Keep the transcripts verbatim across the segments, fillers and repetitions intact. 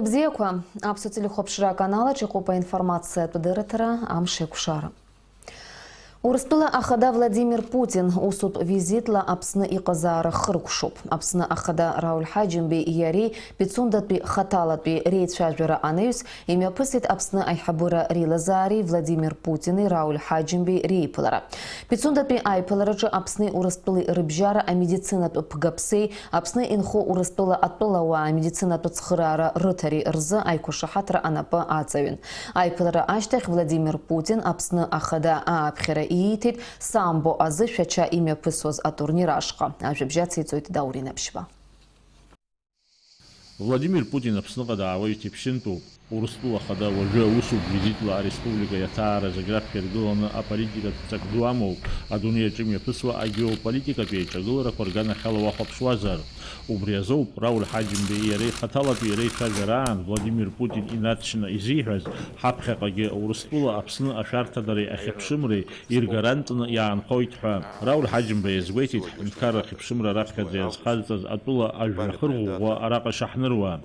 Бзиақәа, аԥсуа телехәаԥшра аканалаҿ иҟоуп аинформациатә дырраҭара, амш еиқәшара. Урыстәыла ахада Владимир Путин усутә визитла Аԥсны иҟазаара хыркәшоуп. Аԥсны ахада Рауль Ҳаџьымбеи иареи Пицундатәи хаҭалатәи реицәажәара анаҩс, имҩаԥысит Аԥсны аиҳабыра реилазаареи Владимир Путини Рауль Ҳаџьымбеи реиԥылара. Пицундатәи аиԥылараҿы Аԥсни Урыстәылеи рыбжьара амедицинатә ԥгаԥсеи, Аԥсны инхо Урыстәыла атәылауаа амедицинатә цхыраара рыҭареи рзы аиқәшаҳаҭра анапы аҵаҩын. Аиԥылара ашьҭахь Владимир Путин Аԥсны ахада ааԥхьара ииҭеит самбо азы Шәача имҩаԥысуаз атурнир ашҟа. Ажәабжь ациҵоит Даур Инаԥшьба. Владимир Путин Аԥсныҟа даауеижьҭеи ԥшьынтәуп. Урыстәыла Ахада уажәы аусутә визитла ареспублика иаҭаара зегь раԥхьа иргыланы аполитикатә ҵак ду амоуп, адунеи аҿы имҩаԥысуа агеополитикатә еиҿагыларақәа рганахьала уахәаԥшуазар. Убри азоуп Рауль Ҳаџьымбеи иареи хаҭалатәи реицәажәараан Владимир Путин инаҵшьны изиҳәаз, ҳаԥхьаҟагьы Урыстәыла Аԥсны ашәарҭадареи ахьыԥшымреи иргарантны иаанхоит ҳәа. Рауль Ҳаџьымба иазгәеиҭеит, ҳҳәынҭқарра ахьыԥшымра раԥхьаӡа иазхазҵаз атәыла ажәҩахыр ӷәӷәа араҟа шаҳныруа.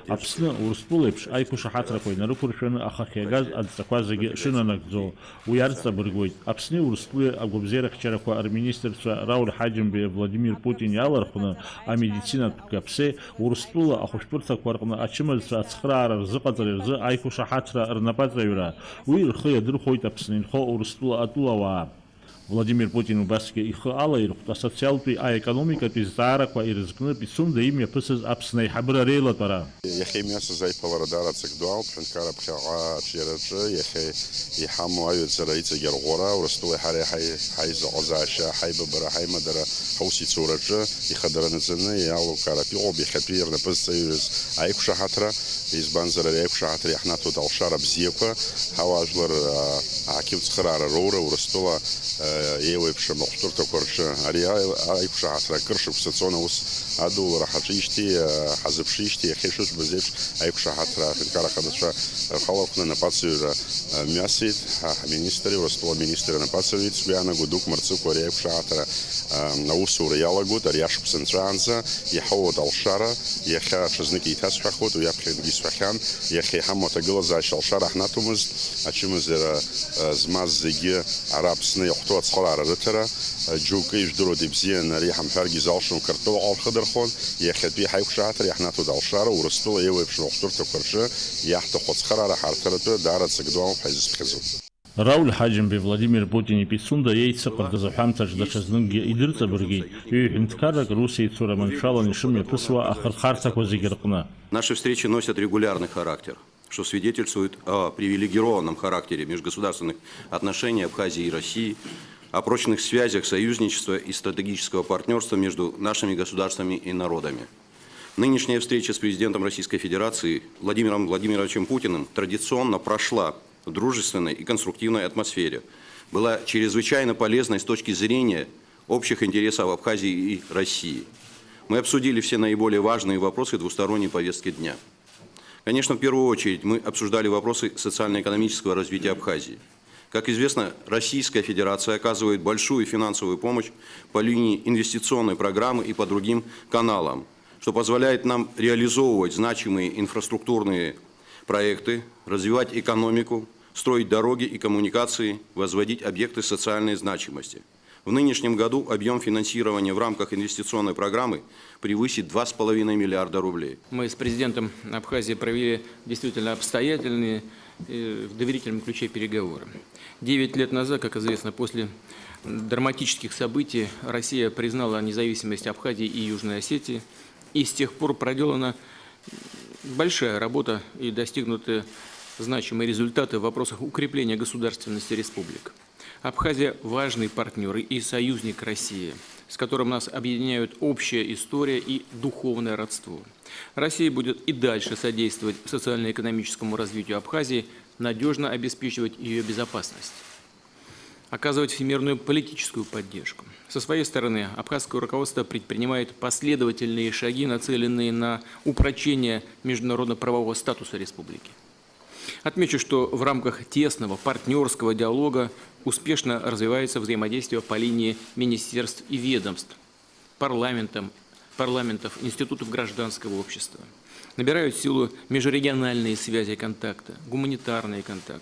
Аԥсны, Урыстәыла еиԥш аиқәшаҳаҭрақәа инарықәыршәаны ахахь иагаз адҵақәа зегьы шынанагӡо, уи арҵабыргуеит. Аԥсни Урыстәылеи агәабзиарахьчарақәа рминистрцәа Рауль Ҳаџьымбеи Владимир Путин иалархәны амедицинатә гаԥсеи, Урыстәыла ахәышәтәырҭақәа рҟны ачымазцәа ацхыраара рзыҟаҵареи рзы аиқәшаҳаҭра рнапаҵаҩра. Уи рхы иадырхәоит Аԥсны инхо Урыстәыла атәылауаа. Владимир Путин убасгьы ихы алаирхәт асоциалтәи аекономикатәи зҵаарақәа ирызкны Пицунда имҩаԥысыз Аԥсны аиҳабыра реилатәара. Иахьа имҩасыз аиԥылара даара ҵак ду ауп, ҳәынҭқарра ԥхьаҟа аҿиараҿы иахьа иҳамоу аҩаӡара иҵегь арӷәӷәара, Урыстәылеи ҳареи ҳаи-, ҳаизыҟазаашьа, ҳаибабара, ҳаимадара, ҳусеицураҿы ихадаранаҵаны иалукааратә иҟоуп иахьатәи рнапы зҵаҩрыз аиқәшаҳаҭра, избанзар ари аиқәшаҳаҭра иаҳнаҭоит алшара бзиақәа, ҳауаажәлар, а, аҳақьымцхыраара роура, Урыстәыла, а, еиуеиԥшым ахәшәтәырҭақәа рҿы. Ари аи-, аиқәшаҳаҭра акыр шықәса ҵуан аус адулара ҳаҿижьҭеи, а, ҳазыԥшижьҭеи, иахьа ишыжәбаз еиԥш аиқәшаҳаҭра аҳәынҭқарра ахадацәа рхалархәны анапаҵаҩра, а, мҩасит. Ҳа ҳминистри, Урыстәыла аминистри анапаҵаҩит, сгәы иаанаго дук мырҵыкәа ари аиқәшаҳаҭра, а, аусура иалагоит, ари ашықәс нҵәаанӡа иҳауоуп алшара, иахьа ҽазнык еиҭасҳәахуеит, уи аԥхьагьы исҳәахьан, иахьа иҳамоу аҭагылазаашьа алшара ҳнаҭомызт, ачымазара, а, змаз зегьы ара Аԥсны иахәҭоу ацхыраара рыҭара, а, џьоукы ижәдыруеит ибзианы, ари ҳамҳәаргьы залшом, Қырҭтәылаҟа рхы дырхон, иахьатәи ҳаиқәшаҳаҭра иаҳнаҭоит алшара, Урыстәыла еиуеиԥшым ахәшәтәырҭақәа рҿы иаҳҭаху ацхыраара ҳарҭаратәы даара ҵак ду амоуп ҳәа изыԥхьаӡоит. Рауль Ҳаџьымбеи Владимир Путини Пицунда еицыҟарҵаз аҳәамҭаҿ даҽазныкгьы идырҵабыргит, ҩ-ҳәынҭқаррак русеицура маншәалан ишымҩаԥысуа ахырхарҭақәа зегьы рҟны. Наши встречи носят регулярный характер, что свидетельствует о привилегированном характере межгосударственных отношений Абхазии и России, о прочных связях союзничества и стратегического партнерства между нашими государствами и народами. Нынешняя встреча с президентом Российской Федерации Владимиром Владимировичем Путиным традиционно прошла в дружественной и конструктивной атмосфере, была чрезвычайно полезной с точки зрения общих интересов Абхазии и России. Мы обсудили все наиболее важные вопросы двусторонней повестки дня. Конечно, в первую очередь мы обсуждали вопросы социально-экономического развития Абхазии. Как известно, Российская Федерация оказывает большую финансовую помощь по линии инвестиционной программы и по другим каналам, что позволяет нам реализовывать значимые инфраструктурные проекты, развивать экономику, строить дороги и коммуникации, возводить объекты социальной значимости. В нынешнем году объём финансирования в рамках инвестиционной программы превысит два с половиной миллиарда рублей. Мы с президентом Абхазии провели действительно обстоятельные, э, в доверительном ключе переговоры. Девять лет назад, как известно, после драматических событий Россия признала независимость Абхазии и Южной Осетии. И с тех пор проделана большая работа и достигнуты значимые результаты в вопросах укрепления государственности республик. Абхазия — важный партнёр и союзник России, с которым нас объединяют общая история и духовное родство. Россия будет и дальше содействовать социально-экономическому развитию Абхазии, надёжно обеспечивать её безопасность, оказывать всемирную политическую поддержку. Со своей стороны, абхазское руководство предпринимает последовательные шаги, нацеленные на упрочение международно-правового статуса республики. Отмечу, что в рамках тесного партнёрского диалога успешно развивается взаимодействие по линии министерств и ведомств, парламентом, парламентов, институтов гражданского общества. Набирают силу межрегиональные связи и контакты, гуманитарные контакты.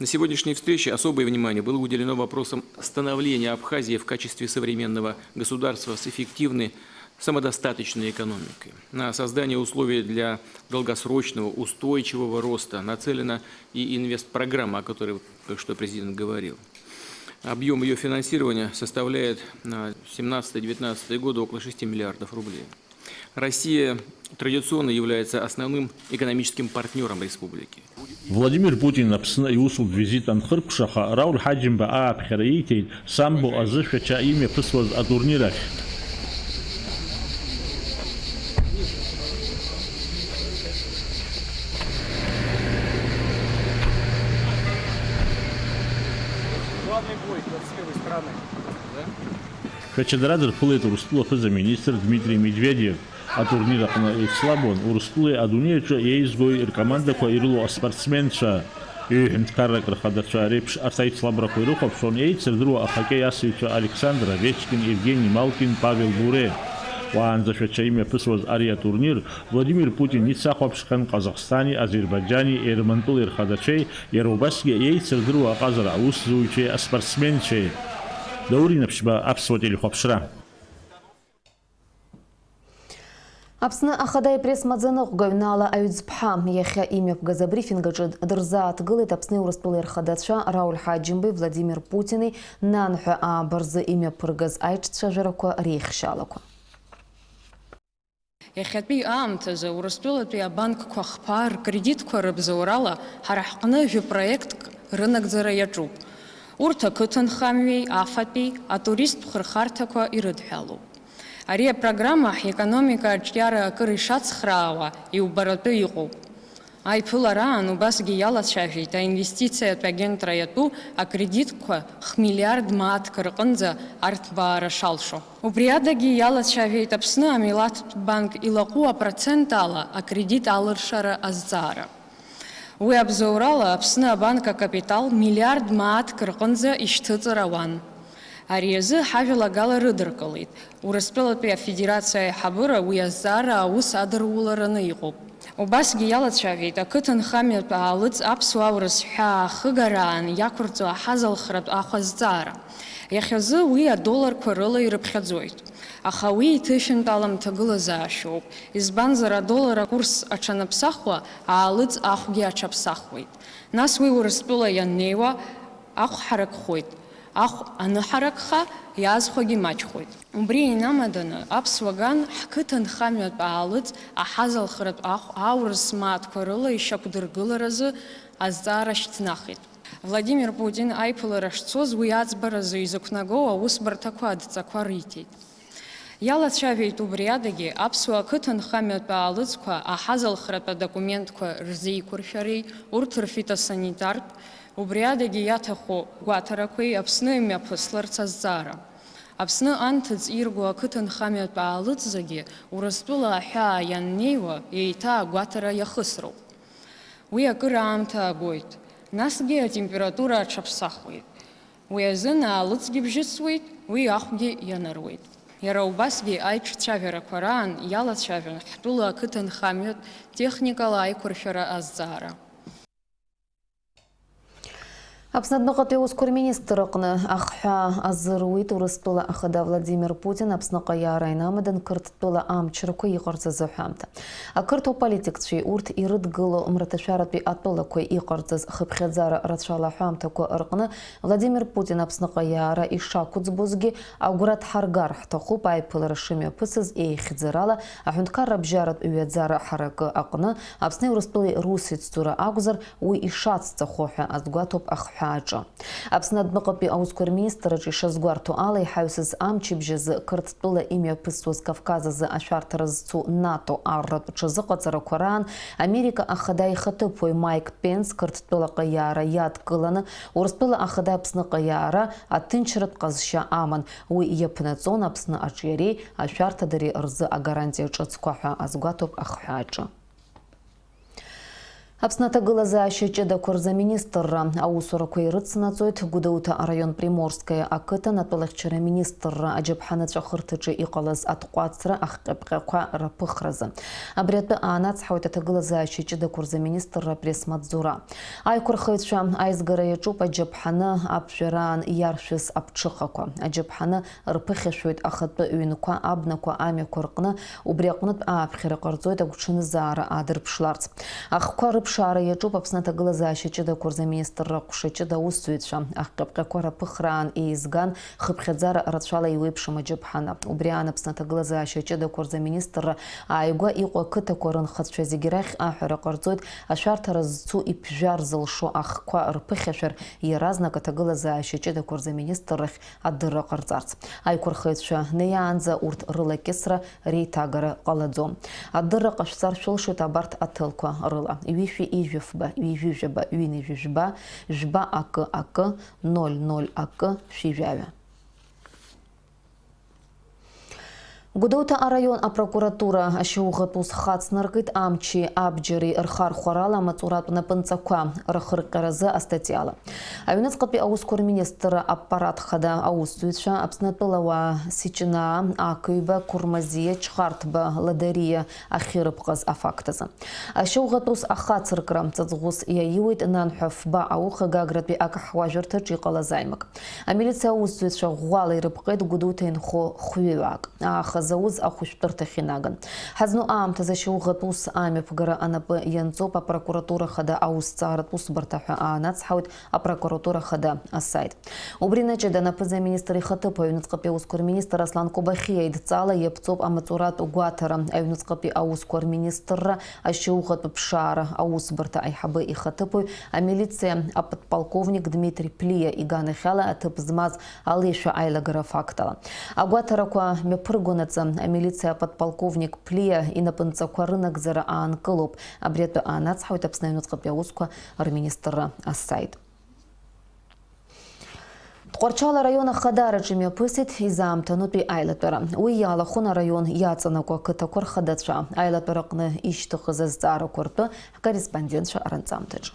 На сегодняшней встрече особое внимание было уделено вопросам становления Абхазии в качестве современного государства с эффективной, самодостаточной экономикой. На создание условий для долгосрочного, устойчивого роста нацелена и инвестпрограмма, о которой только что президент говорил. Объем ее финансирования составляет на семнадцатый-девятнадцатый годы около шести миллиардов рублей. Россия традиционно является основным экономическим партнёром республики. Владимир Путин Аԥсны иусутә визит анхыркәшаха, Рауль Ҳаџьымба ааԥхьара ииҭеит самбо азы Шәача имҩаԥысуаз атурнир ахь. Главный бой двадцать первой страны. Шәача дара дырԥылеит Урыстәыла аԥыза-министр Дмитрий Медведев. Атурнир аҟны еицлабуан Урыстәылеи адунеи аҿы еизгои ркомандақәа ирылоу аспортсменцәа. Ҩы-ҳәынҭқаррак рхадацәа реиԥш арҭ аицлабрақәа ирыхәаԥшуан еицырдыруа ахокеи асыҩцәа Александр Овечкин, Евгений Малкин, Павел Буре. Уаанӡа Шәача имҩаԥысуаз ари атурнир Владимир Путин ицахәаԥшхьан Ҟазахстани, Азербаиџьани, Ермантәылеи рхадацәеи, иара убасгьы еицырдыруа аҟазара аусзуҩцәеи аспортсменцәеи. Даур Инаԥшьба, Аԥсуа телехәаԥшра. Аԥсны Ахада ипресс-маӡаныҟәгаҩ Нала Аҩӡԥҳа иахьа имҩаԥгаз абрифинг аҿы дырзааҭгылеит Аԥсни Урыстәылеи рхадацәа Рауль Ҳаџьымбеи Владимир Путини нанҳәа ааба рзы имҩаԥыргаз аиҿцәажәарақәа реихшьаалақәа. Иахьатәи аамҭазы Урыстәылатәи абанкқәа хԥа ркредитқәа рыбзоурала ҳара ҳҟны жәапроектк рынагӡара иаҿуп. Урҭ ақыҭанхамҩеи, афатәи, атуристтә хырхарҭақәа ирыдҳәалоуп. Ари апрограмма ҳекономика аҿиара акыр ишацхраауа иубаратәы иҟоуп. Аиԥылараан убасгьы иалацәажәеит аинвестициатә агентра иатәу акредитқәа хмиллиард мааҭк рҟынӡа арҭбаара шалшо. Убри адагьы иалацәажәеит Аԥсны амилаҭтә банк илаҟәу апроцент ала акредит алыршара азҵаара. Уи абзоурала Аԥсны абанк акапитал миллиард мааҭк рҟынӡа ишьҭыҵыр ауан. Ари азы ҳажәалагала рыдыркылеит, Урыстәылатәи Афедерациа аиҳабыра уи азҵаара аус адырулараны иҟоуп. Убасгьы иалацәажәеит ақыҭанхамҩатә аалыҵ аԥсуа-аурыс ҳәаа ахыгараан иақәырҵо аҳазалхратә ахә азҵаара. Иахьазы уи адолларқәа рыла ирыԥхьаӡоит. Аха уи иҭышәынтә аламҭагылазаашьоуп, избанзар, адоллар акурс аҽанаԥсахуа, аалыҵ ахәгьы аҽаԥсахуеит. Нас уи Урыстәыла ианнеиуа, ахә ҳаракхоит. Ахә аныҳаракха, иаазхәагьы маҷхоит. Убри инамаданы, аԥсуа ган ҳқыҭанхамҩатә аалыҵ аҳазалхратә ахә аурыс мааҭқәа рыла ишьақәдыргыларазы азҵаара шьҭнахит. Владимир Путин аиԥылара шцоз уи аӡбаразы изықәнагоу аусбарҭақәа адҵақәа риҭеит. Иалацәажәеит убри адагьы аԥсуа ақыҭанхамҩатә аалыҵқәа аҳазалхратә адокументқәа рзеиқәыршәареи урҭ рфитосанитартә, убри адагьы иаҭаху гәаҭарақәеи Аԥсны имҩаԥысларц азҵаара. Аԥсны анҭыҵ ирго ақыҭанхамҩатә аалыҵ зегьы Урыстәыла аҳәаа ианнеиуа еиҭа агәаҭара иахысроуп. Уи акыр аамҭа агоит, насгьы атемпература аҽаԥсахуеит. Уи азын аалыҵгьы бжьысуеит, уи ахәгьы ианаруеит. Иара убасгьы аиҿцәажәарақәа раан иалацәажәон ҳтәыла ақыҭанхамҩатә техникала аиқәыршәара азҵаара. Аԥсны адәныҟатәи аусқәа рминистр аҟны ахҳәаа азыруит Урыстәыла ахада Владимир Путин Аԥсныҟа иаара инамадан Қырҭтәыла амчрақәа иҟарҵаз аҳәамҭа. Ақырҭуа политикцәеи урҭ ирыдгыло мраҭашәаратәи атәылақәеи иҟарҵаз хыԥхьаӡара рацәала аҳәамҭақәа рҟны Владимир Путин Аԥсныҟа иаара ишақәӡбозгьы агәра дҳаргар ҳҭахуп аиԥылара шымҩаԥысыз еихьӡарала аҳәынҭқарра абжьаратә ҩаӡара ҳаракы аҟны Аԥсни Урыстәылеи русеицҵура акәзар, уи ишацҵахо ҳәа азгәаҭоуп ахҳәааҿы. Аԥсны адәныҟатәи аусқәа рминистрраҿы ишазгәарҭо ала, иҳаҩсыз амчыбжь азы Қырҭтәыла имҩаԥысуаз Кавказ азы ашәарҭара зцу нато арратә ҽазыҟаҵарақәа раан Америка ахада ихаҭыԥуаҩ Майк Пенс Қырҭтәылаҟа иаара иадкыланы, Урыстәыла ахада Аԥсныҟа иаара аҭынчратә ҟазшьа аман. Уи иаԥнаҵон Аԥсны аҿиареи ашәарҭадареи рзы агарантиа ҿыцқәа ҳәа азгәаҭоуп ахҳәааҿы. Аԥсны аҭагылазаашьа ҷыдақәа рзы аминистрра аусурақәа ирыцнаҵоит Гәдоуҭа араион Приморское ақыҭан атәылахьчара аминистрра аџьаԥҳаныҵәахырҭаҿы иҟалаз атҟәацра ахҟьаԥҟьақәа рԥыхразы. Абри атәы аанацҳауеит аҭагылазаашьа ҷыдақәа рзы аминистрра апресс-маҵзура. Аиқәырхаҩцәа аизгара иаҿуп аџьаԥҳаны аԥжәараан иаршәыз аԥҽыхақәа. Аџьаԥҳаны рԥыхьашәоит ахатәы ҩнқәа, абнақәа, амҩақәа рҟны, убри аҟнытә ааԥхьара ҟарҵоит агәҽанызаара аадырԥшларц. Ахқәа рыԥшаара иаҿуп Аԥсны аҭагылазаашьа ҷыдақәа рзы аминистрра аҟәша ҷыда аусзуҩцәа. Ахҟьаԥҟьақәа рыԥыхраан еизган, хыԥхьаӡара рацәала еиуеиԥшым аџьаԥҳаны. Убри аан Аԥсны аҭагылазаашьа ҷыдақәа рзы аминистрра ааигәа иҟоу ақыҭақәа рынхацәа зегьы рахь аҳәара ҟарҵоит, ашәарҭара зцу иԥжәар зылшо ахқәа рԥыхьашәар, иаразнак аҭагылазаашьа ҷыдақәа рзы аминистррахь адырра ҟарҵарц. Аиқәырхаҩцәа неиаанӡа урҭ рылакьысра реиҭагара ҟалаӡом. Адырра ҟашәҵар шәылшоит абарҭ аҭелқәа рыла: ҩышәи ижәафба, ҩажәижәаба, ҩынҩажәижәба, жәба акы акы, ноль ноль акы, шәи жәаҩа. Гәдоуҭа араион апрокуратура ашьауӷатә ус хацнаркит амчи абџьари рхархәарала амаҵуратә напынҵақәа рхырҟьаразы астатиала. Аҩныҵҟатәи аусқәа рминистрра аппарат хада аусзуҩцәа, Аԥсны атәылауаа Сиҷнаа, Ақыҩба, Курмазиа, Чхарҭба, Ладариа ахьырыпҟаз афакт азы. Ашьауӷатә ус ахацыркра ҵаҵӷәыс иаиуеит Нанҳәа фба ауха Гагратәи акаҳуажәырҭаҿ иҟалаз аимак. Амилициа аусзуҩцәа ӷәӷәала ирыпҟеит Гәдоуҭа инхо хәҩеиуаак. Аахыс ауз ахәышәтәырҭахь инаган. Ҳазну аамҭазы ашьауӷатә ус амҩаԥгара анапы ианҵоуп апрокуратура хада аусҭҵааратә усбарҭа ҳәа аанацҳауеит апрокуратура хада асаит. Убри наҷыда анаԥызи аминистр ихаҭыԥуаҩ, аҩныҵҟатәи аусқәа рминистр Аслан Кобахьиа идҵала иаԥҵоуп амаҵуратә гәаҭара. Аҩныҵҟатәи аусқәа рминистрра ашьауӷатә ԥшаара аусбарҭа аиҳабы ихаҭыԥуаҩ, амилициа аподполковник Дмитри Плиа иганахьала аҭыԥ змаз алеишәа аилагара афактала. Агәаҭарақәа мҩаԥыргонаҵы, амилициа аподполковник Плиа инапынҵақәа рынагӡара аанкылоуп. Абри атәы аанацҳауеит Аԥсны аҩныҵҟатәи аусқәа рминистрра асаит. Тҟәарчал араион ахадараҿы имҩаԥысит изаамҭанутәи аилатәара. Уи иалахәын араион иаҵанакуа ақыҭақәа рхадацәа. Аилатәараҟны ишьҭыхыз азҵаарақәа ртәы ҳкорреспондентцәа ранҵамҭаҿы.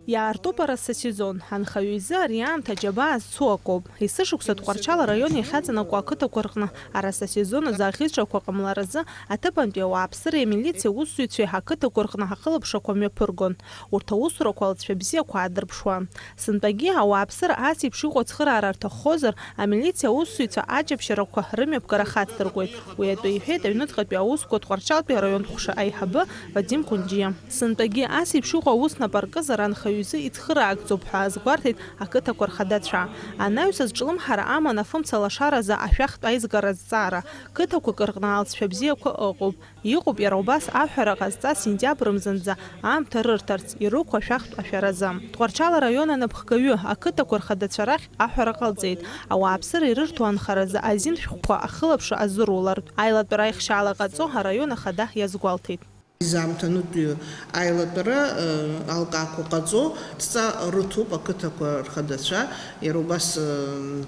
Иаартуп араса сезон. Анхаҩы изы ари аамҭа џьабаа зцу акоуп. Есышықәса Тҟәарчал араион иахьаҵанакуа ақыҭақәа рҟны араса сезон азы аӷьычрақәа ҟамларазы аҭыԥантәи ауааԥсыреи амилициа усзуҩцәеи ақыҭақәа рҟны ахылаԥшрақәа мҩаԥыргон. Урҭ аусурақәа алҵшәа бзиақәа аадырԥшуан. Сынтәагьы ауааԥсыра ас еиԥш иҟоу ацхыраара рҭаххозар, амилициа аусзуҩцәа аҷаԥшьарақәа рымҩаԥгара хацдыркуеит. Уи атәы иҳәеит аҩныҵҟатәи аусқәа Тҟәарчалтәи араионтә ҟәша аиҳабы Вадим Кәынџьиа. Сынтәагьы ас еиԥш иҟоу аус нап аркызар анхаҩы изы ицхыраагӡоуп ҳәа азгәарҭеит ақыҭақәа рхадацәа. Анаҩс азҿлымҳара аман афымца лашаразы ашәахтә аизгара азҵаара, қыҭақәак рҟны алҵшәа бзиақәа ыҟоуп. Иҟоуп иара убас аҳәара ҟазҵаз сентиабр мзанӡа аамҭа рырҭарц, ирықәу ашәахтә ашәаразы. Тҟәарчал араион анапхгаҩы ақыҭақәа рхадацәа рахь аҳәара ҟалҵеит, ауааԥсыра ирырҭо анхаразы азин шәҟәқәа ахылаԥшра азырулартә. Аилатәара аихшьаала ҟаҵо араион ахада иазгәалҭеит. Изаамҭанытәи аилатәара, э, алкаақәа ҟаҵо, дҵа рыҭоуп ақыҭақәа рхадацәа, иара убас, э,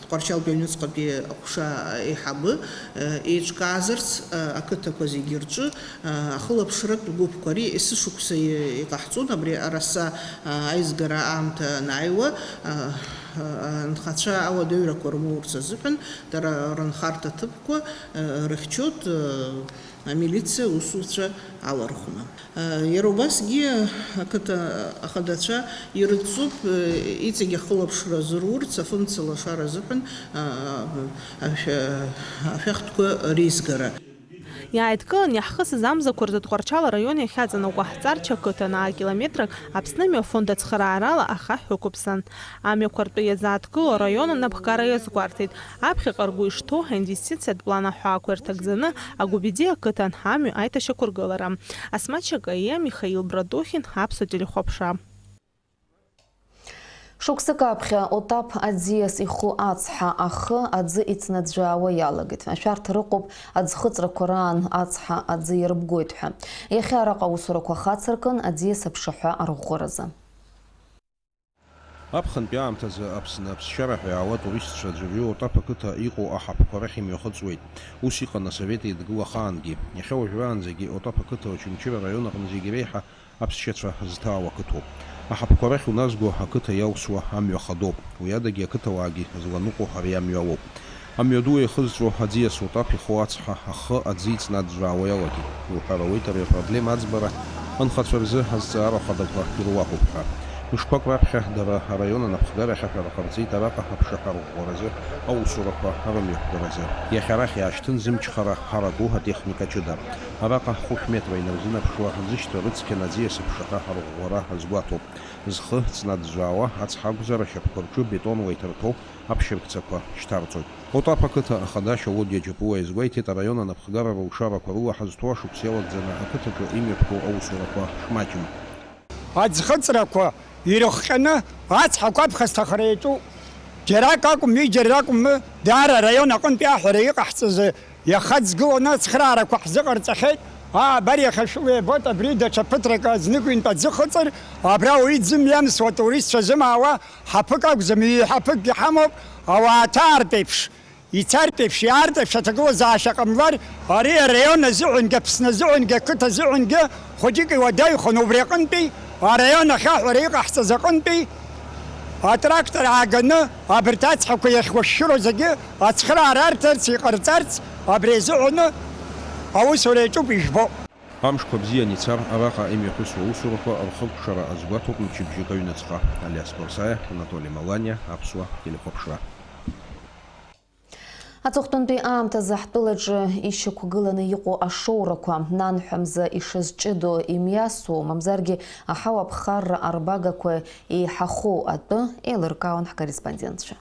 Тҟәарчалтәи аҩныҵҟатәи аҟәша аиҳабы, еиҿкаазарц, ақыҭақәа зегьы рҿы, ахылаԥшратә гәыԥқәа. Ари есышықәса иҟаҳҵон, абри араса аизгара аамҭа анааиуа, анхацәа ауадаҩрақәа рмоурц азыҳәан, дара рынхарҭа ҭыԥқәа рыхьчоит. Амилициа усуцәа алархәны. Иара убасгьы ақыҭа ахадацәа ирыцуп, иҵегь ахылаԥшра зырурц, афымца лашара азыҳәан, ашәа-, ашәахтәқәа реизгара. Иааидкылан иаҳхысыз амзақәа рзы Тҟәарчал араион иахьаҵанакуа ҳҵарча ақыҭан аа километрак Аԥсны мҩафонд ацхыраарала ахаҳә ықәыԥсан. Амҩақәа ртәы иазааҭгыло араион анапхгара иазгәарҭеит. Аԥхьаҟа ргәы ишҭоу аинвестициатә план аҳәаақәа ирҭагӡаны Агәбиӡе ақыҭан амҩа аиҭашьақәыргылара. Асмаҭ Шьакаиа, Михаил Братухин, Аԥсуа телехәаԥшра. Шықәсык аԥхьа Отаԥ аӡиас иху ацҳа ахы аӡы ицнаӡәаауа иалагеит. Ашәарҭа рыҟоуп аӡхыҵрақәа раан ацҳа аӡы иарбгоит ҳәа. Иахьа араҟа аусурақәа хацыркын аӡиас аԥшаҳәа арӷәӷәаразы. Аԥхынтәи аамҭазы Аԥсны аԥсшьара ҳәа иаауа атуристцәа аӡәырҩы Отаԥ ақыҭа иҟоу аҳаԥқәа рахь имҩахыҵуеит. Ус иҟан Асовет Еидгыла ахаангьы. Иахьа уажәраанӡагьы Отаԥ ақыҭа Очамчыра араион аҟны зегь реиҳа аԥсшьацәа зҭаау ақыҭоуп. Аҳаԥқәа рахь уназго ақыҭа иалсуа амҩа хадоуп. Уи адагьы ақыҭауаагьы зланыҟәо ари амҩа ауп. Амҩаду еихызҵәо аӡиас Отаԥ иху ацҳа ахы аӡы иҵнаӡәӡәаауа иалагеит. Иуҳәар ауеит ари апроблема аӡбара анхацәа рзы азҵаара хадақәа ируакуп ҳәа. Мышқәак раԥхьа дара араион анапхгарахь ашәара ҟарҵеит араҟа аԥшаҳәа арӷәӷәаразы аусурақәа рымҩаԥгаразы. Иахьа арахь иаашьҭын зымчхара ҳарагу атехника ҷыда. Араҟа хәышә метра инарзынарԥшуа зышьҭра рыцқьаны аӡиас аԥшаҳәа арӷәӷәара азгәаҭоуп. Зхы ҵнаӡәӡәаауа ацҳа акәзар, ашьапқәа рҿы бетонла иҭырҭәоу аԥшьыргцақәа шьҭарҵоит. Отаԥ ақыҭа ахада Шьалодиа Џьапуа иазгәеиҭеит, араион анапхгара рылшарақәа рыла ҳазҭоу ашықәс иалагӡаны ақыҭаҿы имҩаԥгоу аусурақәа шмаҷым. Аӡхыҵрақәа ирыхҟьаны ацҳақәа аԥхасҭахара иаҿуп. Џьарак акәым, ҩыџьара ракәым, даара араион аҟынтәи аҳәара иҟаҳҵаз иаха ӡгыланы ацхыраарақәа ҳзыҟарҵахьеит. Аа, абар иахьа шәыла иабоит, абри даҽа ԥыҭрак знык-ҩынтә аӡы хыҵыр, абра уаҩы дзымҩамсуа, атуристцәа зымаауа ҳаԥык акәӡам, ҩы ҳаԥыкгьы ҳамоуп, ауаа ҭаартә еиԥш. Ицартә еиԥш, иаартә еиԥш аҭагылазаашьа ҟамлар, ари араион азыҳәангьы, Аԥсны азыҳәангьы, ақыҭа азыҳәангьы хәыҷык иуадаҩхон, убри аҟынтәи, араион ахь аҳәара иҟаҳҵаз аҟынтәи, атрактор ааганы, абарҭ ацҳақәа иахьуашәшәыроу зегьы ацхыраара арҭарц, иҟарҵарц, абри азыҳәаны аусура иаҿуп, ижәбо. Амшқәа бзиан ицар, араҟа имҩаԥысуа аусурақәа рхыркәшара азгәаҭоуп мчыбжьык аҩныҵҟа. Алиас Қәарсаиа, Анатоли Маланиа, Аԥсуа телехәаԥшра. Аҵыхәтәантәи аамҭазы ҳтәылаҿы ишьақәгыланы иҟоу ашоурақәа, нанҳәа мза ишазҷыдоу имҩасуа, мамзаргьы аҳауа аԥхарра арбагақәа еиҳахоу атәы еилыркаауан ҳкорреспондентцәа.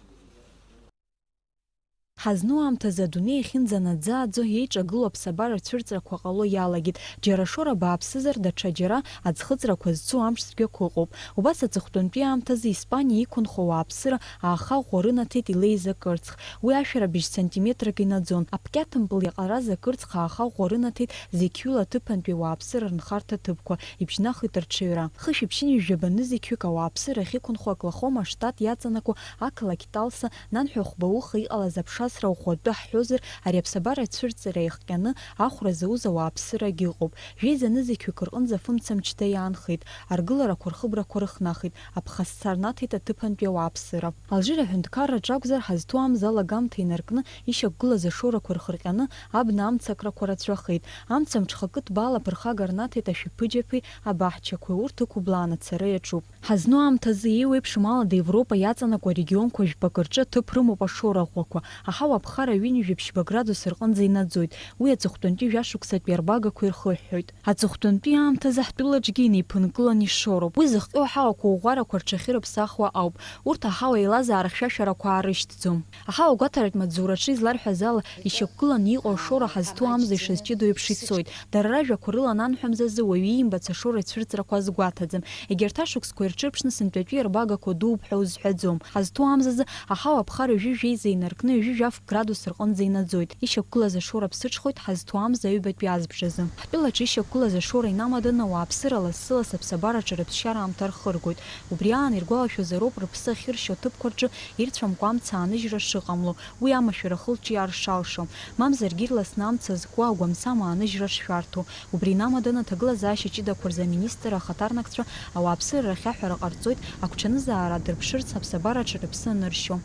Ҳазну аамҭазы адунеи ахьынӡанаӡааӡо еиҿагылоу аԥсабара цәырҵрақәа ҟало иалагеит. Џьара ашоура бааԥсызар, даҽа џьара аӡхыҵрақәа зцу амш цәгьақәа ыҟоуп. Убас аҵыхәтәантәи аамҭазы Испаниа иқәынхо ауааԥсыра ааха ӷәӷәа рынаҭеит илеиз акырцх. Уи ашәарабжь сантиметрак инаӡон. Аԥкьаҭмпыл иаҟараз акырцх ааха ӷәӷәа рынаҭеит зеқьҩыла аҭыԥантәи ауааԥсыра рынхарҭа ҭыԥқәа, ибжьнахит рҽаҩра. Хышәи ԥшьынҩажәи жәаба нызқьҩык ауааԥсыра ахьықәынхо Оклахома аштат иаҵанакуа ақалақь Талса, нанҳәа хәба уха иҟалаз аԥшасра ӷәӷәатәы ҳҳәозар, ари аԥсабара ацәырҵра иахҟьаны ахәра зауз ауааԥсырагь ыҟоуп. Жәеиза нызқьҩык рҟынӡа фымца мчда иаанхеит, аргыларақәа рхыбрақәа рыхнахит, аԥхасҭа рнаҭеит аҭыԥантәи ауааԥсыра. Алжир аҳәынҭқарраҿы акәзар, ҳазҭоу амза алагамҭа инаркны ишьақәгылаз ашоурақәа рхырҟьаны абна амцакрақәа рацәахеит. Амца мҽхакы ҭбаала аԥырхага рнаҭеит ашәаԥыџьаԥи абаҳчақәеи, урҭ ықәыблааны ацара иаҿуп. Ҳазну аамҭазы еиуеиԥшым алада Европа иаҵанакуа арегионқәа жәпакы рҿы аҭыԥ рымоуп ашоура ӷәӷәақәа. Аҳауа аԥхара ҩынҩажәи ԥшьба градус рҟынӡа инаӡоит. Уи аҵыхәтәантәи жәашықәсатәи арбагақәа ирхыҳәҳәоит. Аҵыхәтәантәи аамҭазы ҳтәылаҿгьы инеиԥынкылан ишоуроуп. Уи зыхҟьо аҳауақәа уӷәӷәарақәа рҽахьырыԥсахуа ауп. Урҭ аҳауа еилазаара хьшәашәарақәа аарышьҭӡом. Аҳауагәаҭаратә маҵзураҿы изларҳәаз ала, ишьақәгыланы иҟоу ашоура ҳазҭоу амза ишазҷыдоу еиԥш ицоит. Дара ражәақәа рыла ананҳәа мзазы уаҩы иимбац ашоура ицәырҵрақәа азгәаҭаӡам. Егьырҭ ашықәсқәа ирҿырԥшны сынтәатәи арбагақәа дууп ҳәа узҳәаӡом. Ҳазҭоу амзазы аҳауа аԥхара ҩажәи жәеиза инаркны ҩажәи жәаф градус рҟынӡа инаӡоит. Ишьақәгылаз ашоура ԥсыҽхоит ҳазҭоу амза аҩбатәи азбжазы. Ҳтәылаҿы ишьақәгылаз ашоура инамаданы ауааԥсыра лассы-ласс аԥсабараҿы рыԥсшьара аамҭа рхыргоит. Убри аан иргәалашәозароуп рыԥсы ахьыршьо аҭыԥқәа рҿы ирцәамкәа амца ааныжьра шыҟамло, уи амашәыр ахылҿиаара шалшо, мамзаргьы ирласны амца зкуа агәамсам ааныжьра шшәарҭоу. Убри инамаданы аҭагылазаашьа ҷыдақәа рзы аминистр ахаҭарнакцәа ауааԥсыра рахь аҳәара ҟарҵоит, агәҽанызаара адырԥшырц аԥсабараҿы рыԥсы аныршьо.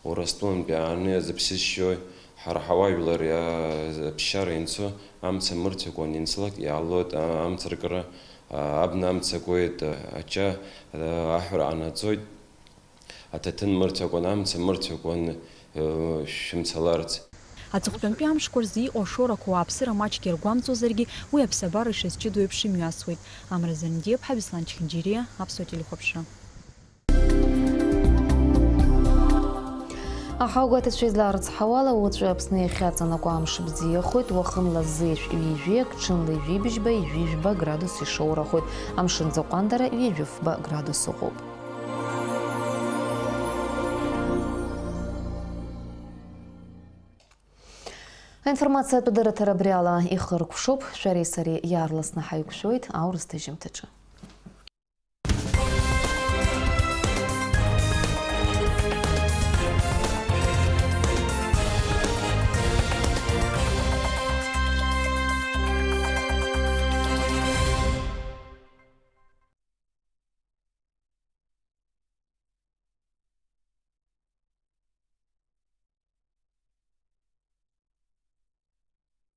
Урыстәылантәи ааны иазыԥсышьои, ҳара ҳауаажәлар иа-, аԥсшьара ианцо, амца мырцәакәан ианцалак иаалоит, а-, амцаркра, а-, абна амца акуеит, а-, аҷа, а-, аҳәара ҟанаҵоит, аҭаҭын мырцәакәан, амца мырцәакәан, э, шәымцаларц. Аҵыхәтәантәи амшқәа рзы иҟоу ашоурақәа ауааԥсыра маҷк иаргәамҵуазаргьы, уи аԥсабара ишазҷыдоу еиԥш имҩасуеит. Амра Зандиаԥҳа, Беслан Чхинџьириа, Аԥсуа телехәаԥшра. Аҳауагәаҭацәа излаарыцҳауала, уаҵәы Аԥсны иахьаҵанакуа амш бзиахоит, уахынла зеижә ҩажәи, ҽынла ҩажәи бжьба, ҩажәи жәба градус ишоурахоит, амшын ӡаҟәандара ҩажәи фба градус ыҟоуп. Аинформациатә дырраҭара абри ала ихыркәшоуп, шәареи сареи иаарласны ҳаиқәшәоит аурыс ҭыжьымҭаҿы.